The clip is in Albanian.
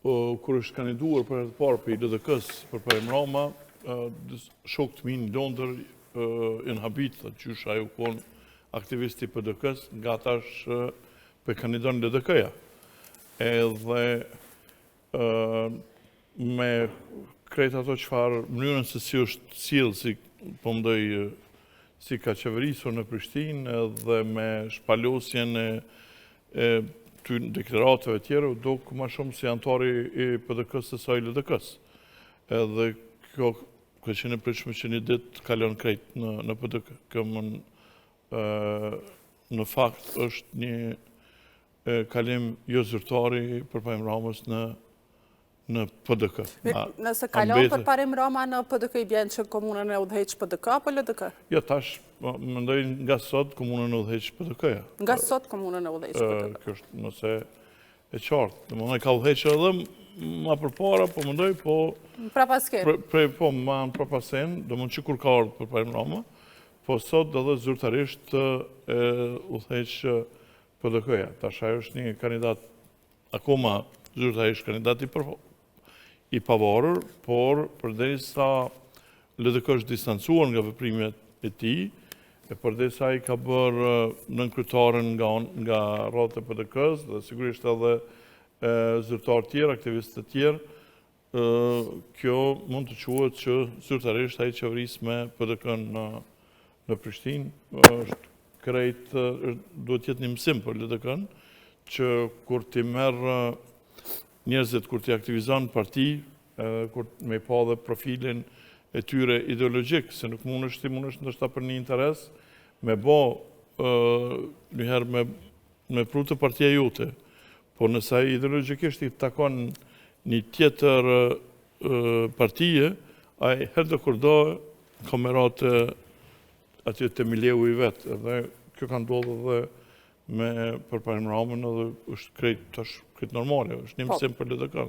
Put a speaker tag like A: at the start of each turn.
A: Kur është kandiduar për herë të parë prej LDK-së Përparim Rama, shokët mi në Londër janë habit, thotë qysh ai u konë aktivist i PDK-së, nga tash po e kandidon LDK-ja. Edhe me krejt ato çfarë mënyrën se si është sjellë, si po mendoj si ka qeverisur në Prishtinë edhe me shpalosjen e e deklaratave tjera, u duk ma shumë si anëtar i PDK-së se sa i LDK-së. Edhe kjo ka qenë e pritshme që një ditë kalon krejt në, në PDK. Kjo më në fakt është një kalim jo zyrtar i Përparim Ramës në në PDK.
B: Nëse kalon Përparim Rama në PDK i bjen që komunën e udhëheq PDK apo LDK?
A: Jo, tash, po, mendoj nga sot komunën e udhëheq PDK-ja.
B: Nga sot komunën e udhëheq PDK.
A: Kjo është më se e qartë. Domethënë ka udhëheq edhe ma përpara, po mendoj, po...
B: Në prapaskenë.
A: Prej, po, ma në prapaskenë, domethënë që kur ka ardhë Përparim Rama, po sot edhe zyrtarisht e udhëheq PDK-ja. Tash ajo është një kandidat akoma zyrtarisht kandidat i, i pavarur, por përderisa LDK është distancuar nga veprimet e tij, e përderisa ai ka bërë nënkryetaren nga, nga radhët e PDK-së dhe sigurisht edhe zyrtarë tjerë, aktivistë të tjerë, Kjo mund të quhet që zyrtarisht ai qeveris me PDK-në në, në Prishtinë, është krejt, duhet të jetë një mësim për LDK-në, që kur t'i merr njerëzit, kur t'i aktivizon n'parti, kur me pa dhe profilin e tyre ideologjik, se nuk mundesh ti mundesh ndoshta për një interes, me bo njëherë me me pru te partia jote, por nëse ai ideologjikisht i takon një tjetër partie, ai herë kurdo ka me ra te atje te miljeu i vet, edhe kjo ka ndodhë edhe me Përparim Ramën edhe është krejt, tash, krejt normale, është një po. mësim për LDK.